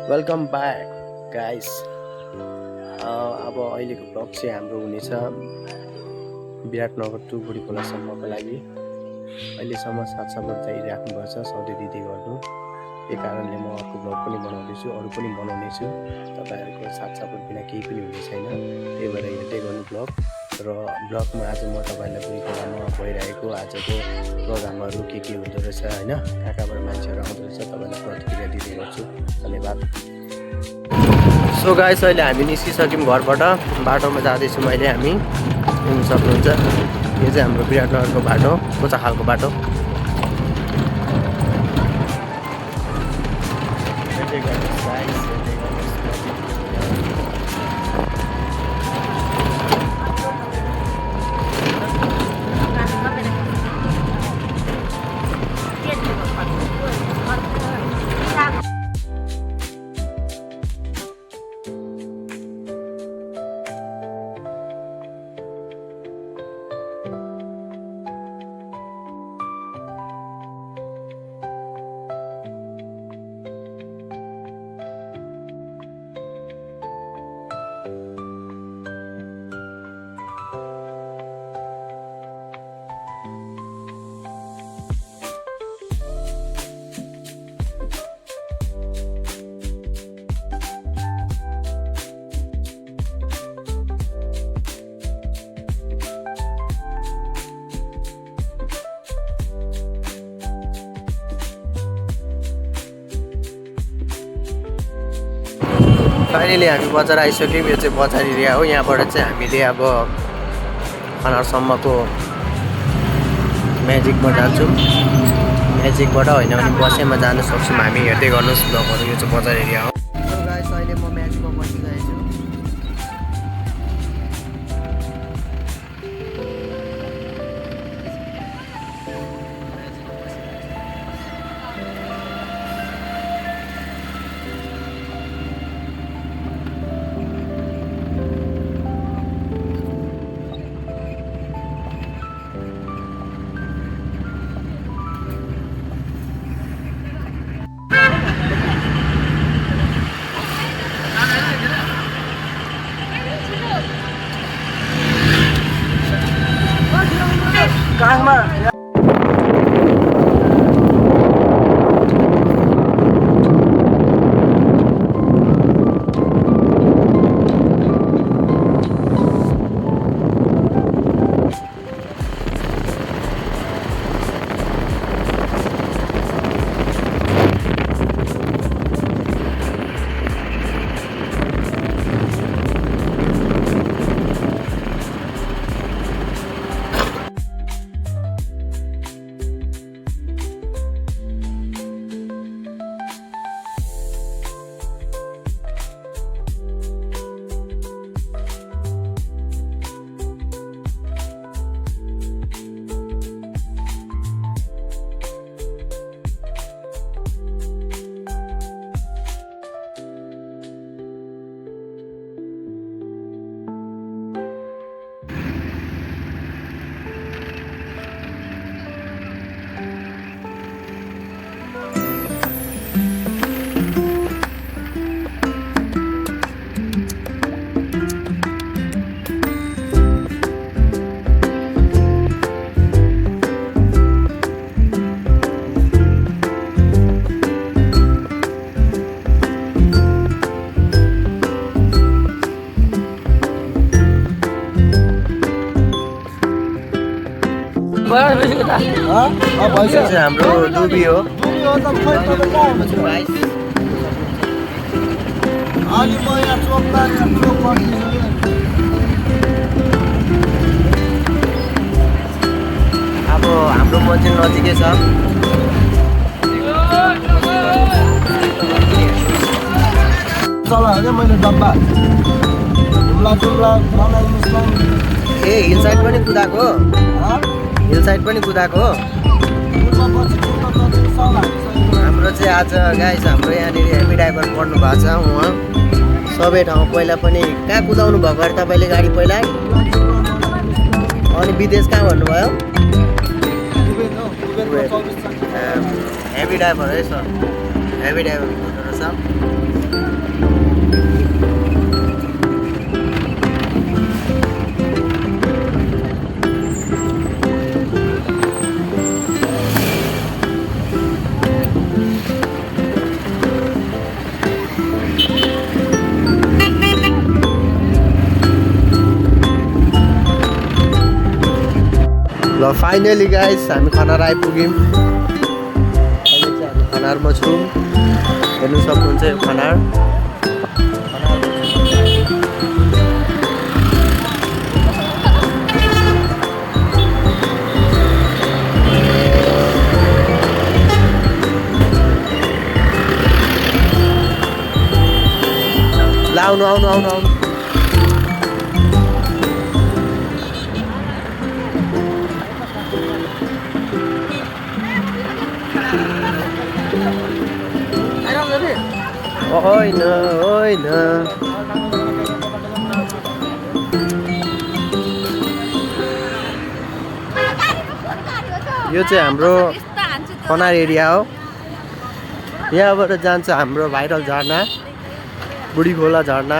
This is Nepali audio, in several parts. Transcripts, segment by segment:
Welcome back guys. अब अहिलेको ब्लग चाहिँ हाम्रो हुनेछ विराटनगर टु बुढी खोलासम्मको लागि। अहिलेसम्म साथ सपोर्ट जाइराख्नुपर्छ सधैँ दिँदै गर्नु। त्यही कारणले म अर्को ब्लग पनि बनाउँदैछु, अरू पनि बनाउनेछु। तपाईँहरूको साथ सपोर्ट बिना केही पनि हुने छैन, त्यही भएर हेर्दै गर्नु ब्लग। र ब्लगमा आज म तपाईँलाई बुढी खोलामा भइरहेको आजको प्रोग्रामहरू के हुँदो रहेछ होइन, कहाँ कहाँबाट मान्छेहरू आउँदो रहेछ तपाईँलाई प्रतिक्रिया दिँदै गर्छु। धन्यवाद। सो गाइस, अहिले हामी निस्किसक्यौँ घरबाट, बाटोमा जाँदैछौँ अहिले हामी। हेर्नु सक्नुहुन्छ यो चाहिँ हाम्रो विराटनगरको बाटो, कोचा खालको बाटो। फाइनली हामी बजार आइसक्यौँ। यो चाहिँ बजार एरिया हो। यहाँबाट चाहिँ हामीले अब खनारसम्मको म्याजिकबाट जान्छौँ। म्याजिकबाट होइन भने बसैमा जान सक्छौँ हामी। हेर्दै गर्नुहोस् ब्लगहरू। यो चाहिँ बजार एरिया हो। गाइस, अहिले म म्याजिकमा बसिरहेको छु। हाम्रो डुबी हो। अब हाम्रो मन्दिर नजिकै छ। मैले डब्बा ए हिल साइड पनि कुदाएको, हिल साइड पनि कुदाएको। हाम्रो चाहिँ आज गाइस, हाम्रो यहाँनिर हेभी ड्राइभर पढ्नु भएको छ। उहाँ सबै ठाउँ पहिला पनि कहाँ कुदाउनु भएको अरे तपाईँले गाडी पहिला, अनि विदेश कहाँ भन्नुभयो? हेभी ड्राइभर है सर, हेभी ड्राइभर हुँदो रहेछ। ल फाइनली गाइस हामी खनार आइपुग्यौँ। अहिले चाहिँ हामी खनारमा छौँ। हेर्नु सक्नुहुन्छ यो खनार। ल आउनु आउनु आउनु आउनु। होइन होइन यो चाहिँ हाम्रो खनार एरिया हो। यहाँबाट जान्छ हाम्रो भाइरल झरना, बुढी खोला झरना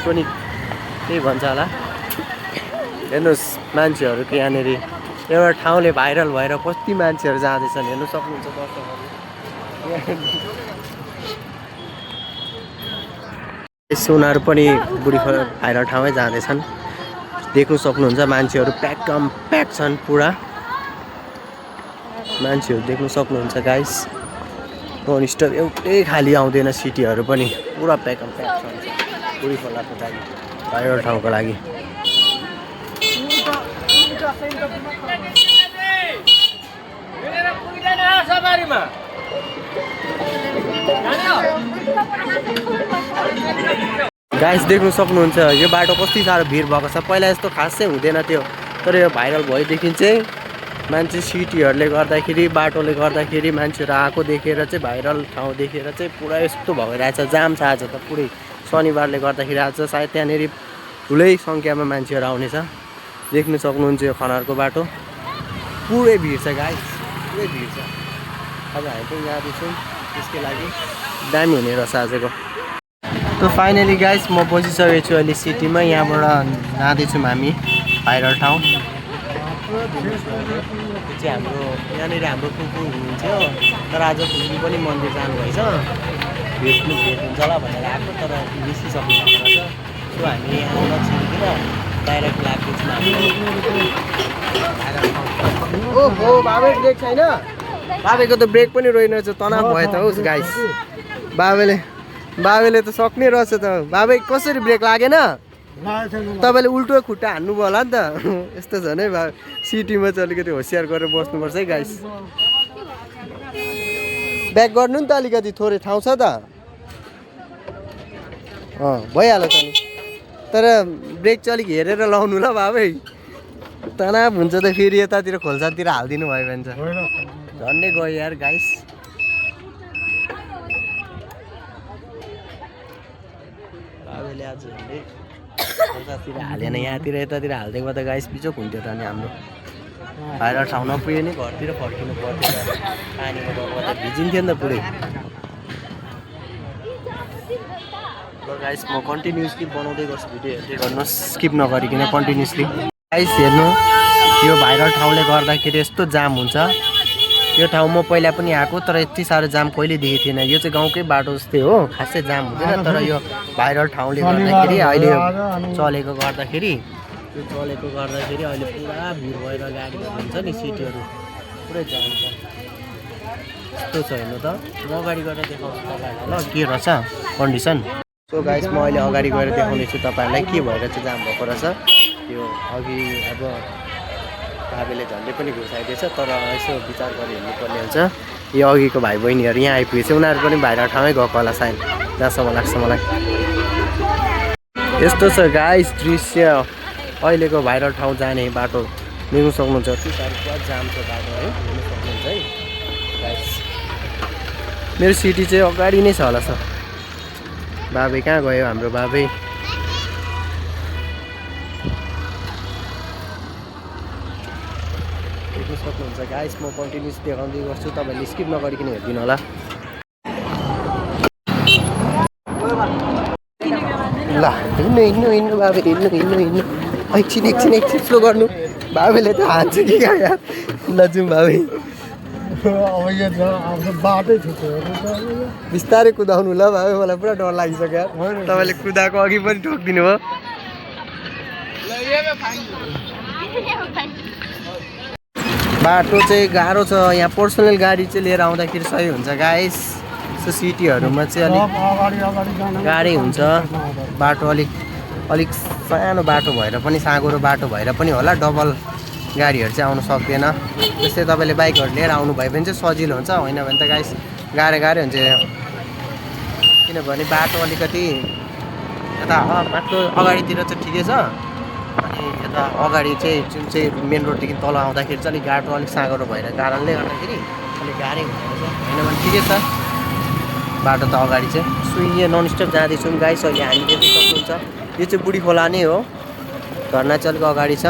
पनि त्यही भन्छ होला। हेर्नुहोस् मान्छेहरूको यहाँनिर एउटा ठाउँले भाइरल भएर कति मान्छेहरू जाँदैछन् हेर्नु सक्नुहुन्छ दर्शकहरू। उनीहरू पनि बुढी खोला भाइरल ठाउँमै जाँदैछन्। देख्नु सक्नुहुन्छ मान्छेहरू प्याक छन् पुरा। मान्छेहरू देख्नु सक्नुहुन्छ गाइस। नन स्टप एउटै खाली आउँदैन, सिटीहरू पनि पुरा प्याक छन् बुढी खोलाको लागि, भाइरल ठाउँको लागि। गाइस देख्नु सक्नुहुन्छ यो बाटो कति साह्रो भिड भएको छ। पहिला यस्तो खासै हुँदैन थियो, तर यो भाइरल भएदेखि चाहिँ मान्छे सिटीहरूले गर्दाखेरि, बाटोले गर्दाखेरि मान्छेहरू आएको देखेर चाहिँ, भाइरल ठाउँ देखेर चाहिँ पुरा यस्तो भइरहेछ। जाम छ आज त पुरै, शनिबारले गर्दाखेरि आज सायद त्यहाँनिर ठुलै सङ्ख्यामा मान्छेहरू आउनेछ। देख्नु सक्नुहुन्छ यो खनारको बाटो पुरै भिड छ गाइस, पुरै भिड छ। अब हामी पनि जाँदैछौँ, त्यसकै लागि दामी हुने रहेछ आजको। त फाइनली गाइस म बसिसकेको छु अहिले सिटीमा। यहाँबाट जाँदैछौँ हामी भाइरल ठाउँ। त्यो चाहिँ हाम्रो यहाँनिर हाम्रो कुकुर हुनुहुन्थ्यो, तर आज कुकुर पनि मन्दिर जानुभएछ। भेट्नु हुन्छ होला भनेर आएको, तर निस्किसक्नु भएको रहेछ। सो हामी यहाँबाट छिरिकन डाइरेक्ट लाग्दैछौँ हामी भाइरल ठाउँ। ओहो बाबे ब्रेक छैन? बाबेको त ब्रेक पनि रहेनछ, तनाव भयो त होस् गाइस। बाबेले त सक्ने रहेछ त। बाबे कसरी ब्रेक लागेन? तपाईँले उल्टो खुट्टा हान्नुभयो होला नि त। यस्तो छ नै बा, सिटीमा चाहिँ अलिकति होसियार गरेर बस्नुपर्छ है गाइस। ब्याक गर्नु नि त अलिकति, थोरै ठाउँ छ त। भइहाल्यो त नि, तर ब्रेक चाहिँ अलिक हेरेर लाउनु ल बाबै। तनाव हुन्छ त फेरि यतातिर खोल्सातिर हालिदिनु भयो भने चाहिँ झन्डै गयो यार गाइस। बाबेले आज झन्डै खोल्सातिर हालेन, यहाँतिर यतातिर हालिदिएको त गाइस बिचोक हुन्थ्यो त। अनि हाम्रो भाइरल ठाउँ नपुगे नि घरतिर फर्किनु पर्थ्यो त, पानीमा गएको त भिजिन्थ्यो नि त पुरै। ल गाइस म कन्टिन्युसली बनाउँदै गर्छु, भिडियो हेर्दै गर्नुहोस्, स्किप नगरिकन कन्टिन्युसली। गाइस हेर्नु, यो भाइरल ठाउँले गर्दाखेरि यस्तो जाम हुन्छ। यो ठाउँ म पहिला पनि आएको, तर यति साह्रो जाम कहिले देखेको थिएन। यो चाहिँ गाउँकै बाटो जस्तै हो, खासै जाम हुँदैन। तर यो भाइरल ठाउँले गर्दाखेरि अहिले चलेको गर्दाखेरि अहिले पुरा भिड भएर गाडीहरू हुन्छ नि, सिटीहरू पुरै जाम छ। यस्तो छ हेर्नु त। म अगाडि गएर देखाउँछु तपाईँहरूलाई ल के रहेछ कन्डिसन। सो गाइस म अहिले अगाडि गएर देखाउनेछु तपाईँहरूलाई के भएर चाहिँ जाम भएको रहेछ। यो अघि अब बाबेले झन्डै पनि घुसाइदिएछ, तर यसो विचार गरेर हिँड्नुपर्ने हुन्छ। यो अघिको भाइ बहिनीहरू यहाँ आइपुगेछ, उनीहरू पनि भाइरल ठाउँमै गएको होला सायद, जहाँसम्म लाग्छ मलाई। यस्तो छ गाइस दृश्य अहिलेको भाइरल ठाउँ जाने बाटो। देख्नु सक्नुहुन्छ यति साह्रो पुरा जाम छ बाटो है, हेर्नु सक्नुहुन्छ है गाइस। मेरो सिटी चाहिँ अगाडि नै छ होला सर। बाबे कहाँ गयो हाम्रो बाबे? देख्नु सक्नुहुन्छ गाइस, म कन्टिन्युस देखाउँदै गर्छु, तपाईँले स्किप नगरिकन हेरिदिनु होला। ल हिँड्नु बाबे, हिँड्नु एकछिन स्लो गर्नु। बाबेले त हान्छ कि क्या यार। ल जाउँ बाबे, बाटै छुट्यो। बिस्तारै कुदाउनु ल बाबे, मलाई पुरा डर लागिसक्यो। तपाईँले कुदाएको अघि पनि ठोकिदिनु भयो। बाटो चाहिँ गाह्रो छ यहाँ पर्सनल गाडी चाहिँ लिएर आउँदाखेरि सही हुन्छ गाइस सो सिटीहरूमा चाहिँ अलिक गाडी हुन्छ बाटो अलिक सानो बाटो भएर पनि साँगुरो बाटो भएर पनि होला डबल गाडीहरू चाहिँ आउनु सक्दैन जस्तै तपाईँले बाइकहरू लिएर आउनु भयो भने चाहिँ सजिलो हुन्छ होइन भने त गाइस गाह्रो हुन्छ किनभने बाटो अलिकति यता माथि अगाडितिर चाहिँ ठिकै छ अनि यता अगाडि चाहिँ जुन चाहिँ मेन रोडदेखि तल आउँदाखेरि चाहिँ अलिक बाटो अलिक साँगुरो भएर कारणले गर्दाखेरि अलिक गाह्रै हुँदो रहेछ होइन भने ठिकै छ बाटो त अगाडि चाहिँ सो यहाँ ननस्टप जाँदैछौँ गाइस अहिले हामी देख्न सक्नुहुन्छ यो चाहिँ बुढी खोला नै हो झरना चाहिँ अलिक अगाडि छ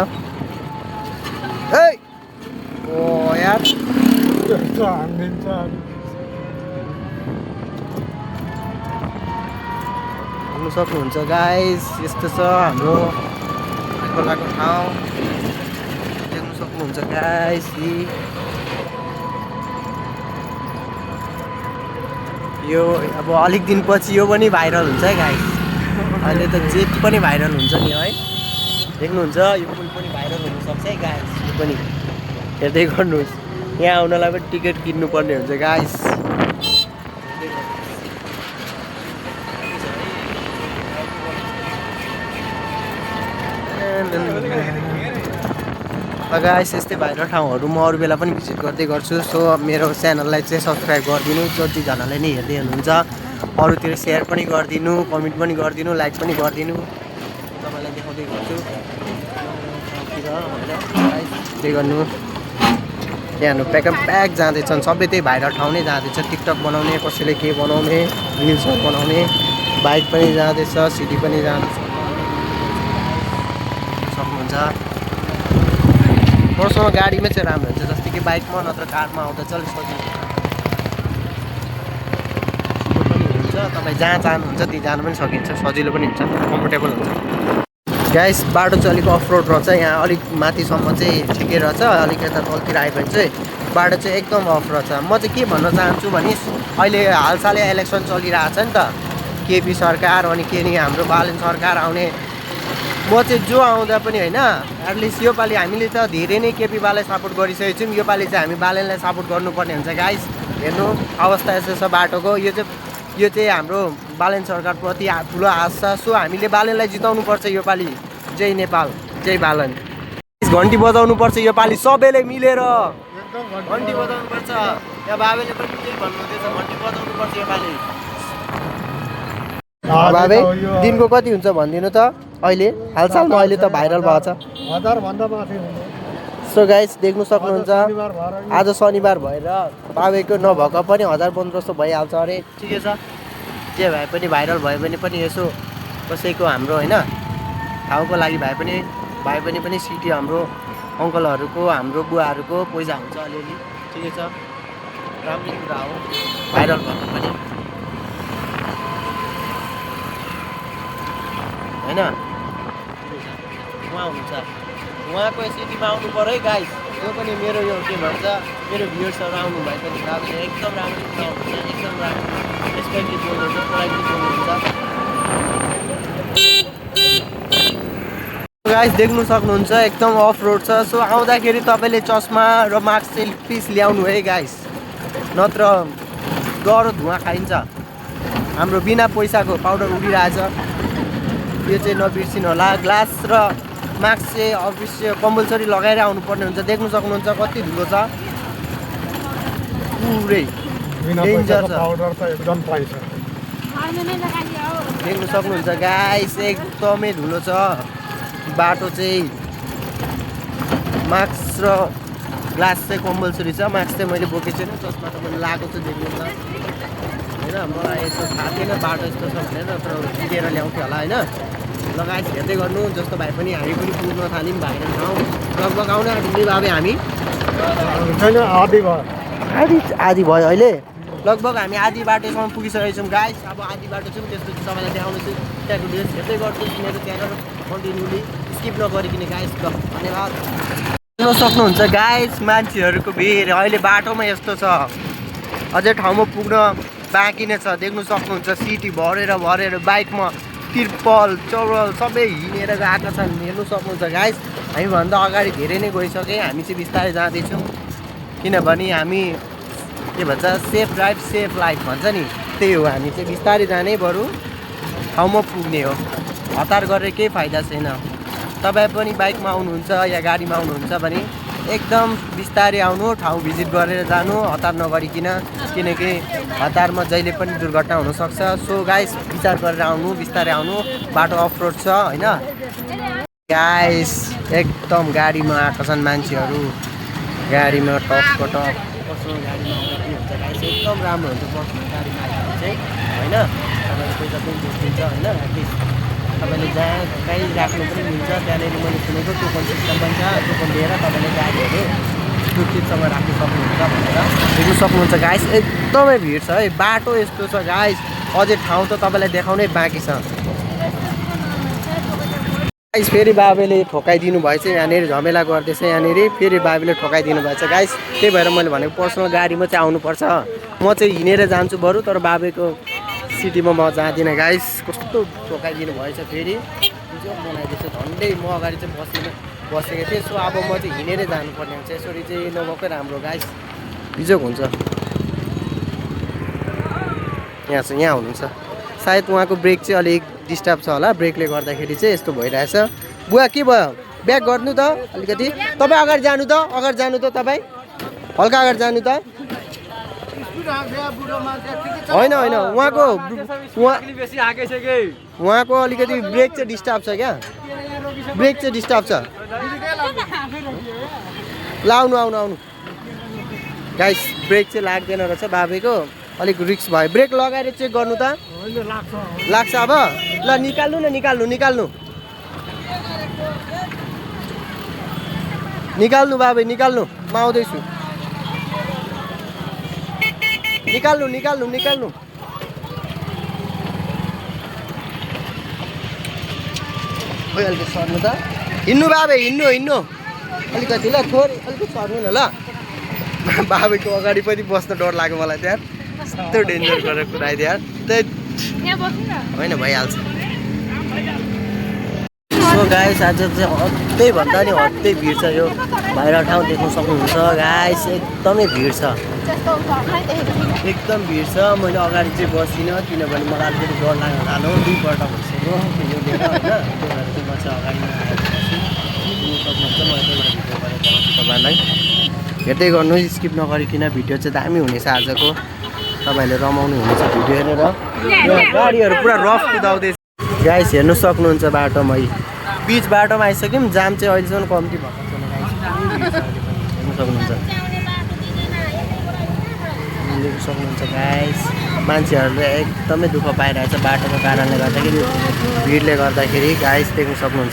ओ यार हेर्नु सक्नुहुन्छ गाइस यस्तो छ हाम्रो खोलाको ठाउँ देख्नु सक्नुहुन्छ गाइस यो अब अलिक दिनपछि यो पनि भाइरल हुन्छ है गाइस अहिले त जेट पनि भाइरल हुन्छ नि है देख्नुहुन्छ यो पुल पनि भाइरल हुनसक्छ है गाइस यो पनि हेर्दै गर्नुहोस् यहाँ आउनलाई पनि टिकट किन्नुपर्ने हुन्छ गाइस गाइस यस्तै भाइरल ठाउँहरू म अरू बेला पनि भिजिट गर्दै गर्छु सो मेरो च्यानललाई चाहिँ सब्सक्राइब गरिदिनु जतिजनाले नै हेर्दै हुनुहुन्छ अरूतिर सेयर पनि गरिदिनु कमेन्ट पनि गरिदिनु लाइक पनि गरिदिनु तपाईँलाई देखाउँदै गर्छु त्यही गर्नु यहाँ हाम्रो प्याक जाँदैछन् सबै त्यही भाइरल ठाउँ नै जाँदैछ टिकटक बनाउने कसैले के बनाउने रिल्सहरू बनाउने बाइक पनि जाँदैछ सिटी पनि जाँदैछ सक्नुहुन्छ पर्सनल गाडीमै चाहिँ राम्रो हुन्छ जस्तै कि बाइकमा नत्र कारमा आउँदा चाहिँ अलिक सजिलो पनि हुन्छ तपाईँ जहाँ चाहनुहुन्छ त्यहीँ जानु पनि सकिन्छ सजिलो पनि हुन्छ कम्फोर्टेबल हुन्छ गाइस बाटो चाहिँ अलिक अफ रोड रहेछ यहाँ अलिक माथिसम्म चाहिँ ठिकै रहेछ अलिक यता तलतिर आयो भने चाहिँ बाटो चाहिँ एकदम अफ रहेछ म चाहिँ के भन्न चाहन्छु भने अहिले हालसालै इलेक्सन चलिरहेको छ नि त केपी सरकार अनि के नि हाम्रो बालन सरकार आउने म चाहिँ जो आउँदा पनि होइन एटलिस्ट योपालि हामीले त धेरै नै केपी बालाई सपोर्ट गरिसकेको छौँ योपालि चाहिँ हामी बालनलाई सपोर्ट गर्नुपर्ने हुन्छ गाइस हेर्नु अवस्था यस्तो छ बाटोको यो चाहिँ हाम्रो बालन सरकारप्रति ठुलो आश छ सो हामीले बालनलाई जिताउनुपर्छ योपालि जय नेपाल जय बालन घन्टी बजाउनुपर्छ योपालि सबैले मिलेर घन्टी बजाउनुपर्छ यहाँ बाबेले पनि त्यही भन्नुहुँदैछ घन्टी बजाउनुपर्छ योपालि बाबे दिनको कति हुन्छ भनिदिनु त अहिले हालसालमा अहिले त भाइरल भएको छ 1000 भन्दा माथि सो गाइस देख्नु सक्नुहुन्छ आज शनिबार भएर बाबेको नभएको पनि 1000-1500 भइहाल्छ अरे ठिकै छ जे भए पनि भाइरल भयो भने पनि यसो कसैको हाम्रो होइन ठाउँको लागि भए पनि सिटी हाम्रो अङ्कलहरूको हाम्रो बुवाहरूको पैसा हुन्छ अलिअलि ठिकै छ राम्रै कुरा हो भाइरल भन्नु पनि होइन उहाँ हुनुहुन्छ उहाँको सिटीमा आउनु पऱ्यो है गाइस यो पनि मेरो यो के भन्छ मेरो भ्युर्सहरू आउनु भएको छ दाजुले एकदम राम्रो कुरा हुनुहुन्छ एकदम राम्रो रेस्पेक्टली बोल्नुहुन्छ पोलाइटली बोल्नुहुन्छ गाइस देख्नु सक्नुहुन्छ एकदम अफ रोड छ सो आउँदाखेरि तपाईँले चस्मा र मास्क चाहिँ प्लिज ल्याउनु है गाइस नत्र डह्रो धुवा खाइन्छ हाम्रो बिना पैसाको पाउडर उडिरहेछ यो चाहिँ नबिर्सिनु होला ग्लास र मास्क चाहिँ अवश्य कम्पलसरी लगाएर आउनुपर्ने हुन्छ देख्नु सक्नुहुन्छ कति धुलो छ पुरै डेन्जर छ देख्नु सक्नुहुन्छ गाइस एकदमै धुलो छ बाटो चाहिँ मास्क र ग्लास चाहिँ कम्पलसरी छ मास्क चाहिँ मैले बोकेको छैन जसमा त मैले लगाएको छु देख्नुहुन्छ होइन मलाई यस्तो थाहा थिएन बाटो यस्तो छ भनेर तर लिएर ल्याउँथ्यो होला होइन लगायत हेर्दै गर्नु जस्तो भए पनि हामी पनि पुग्न थाल्यौँ भाइरल ठाउँ लगभग आउन आँट्यौँ बाबे हामी आधी भयो अहिले लगभग हामी आधी बाटोसम्म पुगिसकेको छौँ गाइस अब आधी बाटो छौँ त्यसपछि तपाईँलाई देखाउनु छु त्यहाँको भिडियोज हेर्दै गर्छु मेरो च्यानल कन्टिन्युली स्किप नगरिकन गाइस ल धन्यवाद हेर्न सक्नुहुन्छ गाइस मान्छेहरूको भिड अहिले बाटोमा यस्तो छ अझै ठाउँमा पुग्न बाँकी नै छ देख्नु सक्नुहुन्छ सिटी भरेर बाइकमा तिर्पल चौरल सबै हिँडेर गएको छन् हेर्नु सक्नुहुन्छ गाइस। हामीभन्दा अगाडि धेरै नै गइसक्यौँ, हामी चाहिँ बिस्तारै जाँदैछौँ किनभने हामी के भन्छ सेफ ड्राइभ सेफ लाइफ भन्छ नि, त्यही हो। हामी चाहिँ बिस्तारै जानै बरु ठाउँमा पुग्ने हो, हतार गरेर केही फाइदा छैन। तपाईँ पनि बाइकमा आउनुहुन्छ या गाडीमा आउनुहुन्छ भने एकदम बिस्तारै आउनु, ठाउँ भिजिट गरेर जानु, हतार नगरिकन, किनकि हतारमा जहिले पनि दुर्घटना हुनसक्छ। सो गाइस विचार गरेर आउनु, बिस्तारै आउनु, बाटो अफरोड छ होइन गाइस। एकदम गाडीमा आएका छन् मान्छेहरू, गाडीमा टक कस्तो गाडीमा आउँदा पनि हुन्छ गाइस, एकदम राम्रो हुन्छ बस्नु गाडीमा आएर चाहिँ होइन। तपाईँले पैसा पनि जोडिदिन्छ होइन, एटलिस्ट तपाईँले जहाँ कहीँ राख्नु पनि मिल्छ। त्यहाँनिर मैले सुनेको टोकन सिस्टम पनि छ, टोकन दिएर तपाईँले गाडीहरू सुरक्षितसँग राख्नु सक्नुहुन्छ भनेर हेर्नु सक्नुहुन्छ गाइस। एकदमै भिड छ है, बाटो यस्तो छ गाइस, अझै ठाउँ त तपाईँलाई देखाउनै बाँकी छ गाइस। फेरि बाबेले ठोकाइदिनु भएछ यहाँनिर, झमेला गर्दैछ यहाँनिर, फेरि बाबेले ठोकाइदिनु भएछ गाइस। त्यही भएर मैले भनेको पर्सनल गाडीमा चाहिँ आउनुपर्छ, म चाहिँ हिँडेर जान्छु बरु, तर बाबेको सिटीमा म जाँदिनँ गाइस। कस्तो ठोकाइदिनु भएछ फेरि, बिजोग बनाइदिएछ झन्डै। म अगाडि चाहिँ बसेको थिएँ, सो अब म चाहिँ हिँडेरै जानुपर्ने हुन्छ। यसरी चाहिँ नभएकै राम्रो गाइस, बिजोग हुन्छ। यहाँ हुनुहुन्छ सायद, उहाँको ब्रेक चाहिँ अलिक डिस्टर्ब छ होला, ब्रेकले गर्दाखेरि चाहिँ यस्तो भइरहेछ। बुवा के भयो, ब्याक गर्नु त अलिकति, तपाईँ अगाडि जानु त, तपाईँ हल्का अगाडि जानु त। होइन उहाँको अलिकति ब्रेक चाहिँ डिस्टर्ब छ क्या, ब्रेक चाहिँ डिस्टर्ब छ। ल आउनु गाइस, ब्रेक चाहिँ लाग्दैन रहेछ बाबेको, अलिक रिक्स भयो। ब्रेक लगाएर चेक गर्नु त, लाग्छ अब। ल निकाल्नु बाबे, निकाल्नु, म आउँदैछु। निकाल्नु खोइ अलिकति सर्नु त, हिँड्नु बाबे, हिँड्नु अलिकति ल, अलिकति सर्नु न ल। बाबेको अगाडि पनि बस्न डर लाग्यो मलाई त्यहाँ, यस्तो डेन्जर गरेर कुराइदियो यार, होइन भइहाल्छ। सो गाइस आज चाहिँ हदै भन्दा नि हदै भिड छ, यो बाहिर ठाउँ देख्न सक्नुहुन्छ गाइस, एकदमै भिड छ, एकदम भिड छ। मैले अगाडि चाहिँ बसिनँ किनभने मलाई अलिकति डर लाग्न थाल्यो, 2 पल्ट भइसक्यो यो लिएर होइन, त्यही भएर चाहिँ म चाहिँ अगाडि आएर सक्नुहुन्छ। म यतैबाट भिडियो गरेर देखाउँछु तपाईँलाई, हेर्दै गर्नु, स्किप नगरिकन। भिडियो चाहिँ दामी हुनेछ आजको, तपाईँहरूले रमाउनु हुनेछ भिडियो हेरेर। गाडीहरू पुरा रफ कुदाउँदैछ गाइस, हेर्नु सक्नुहुन्छ बाटोमा, बिच बाटोमा आइसक्यौँ। जाम चाहिँ अहिलेसम्म कम्ती भएको छैन गाइस, हेर्नु सक्नुहुन्छ गाइस। मान्छेहरूले एकदमै दुःख पाइरहेछ बाटोको कारणले गर्दाखेरि, भिडले गर्दाखेरि गाइस, देख्नु सक्नुहुन्छ।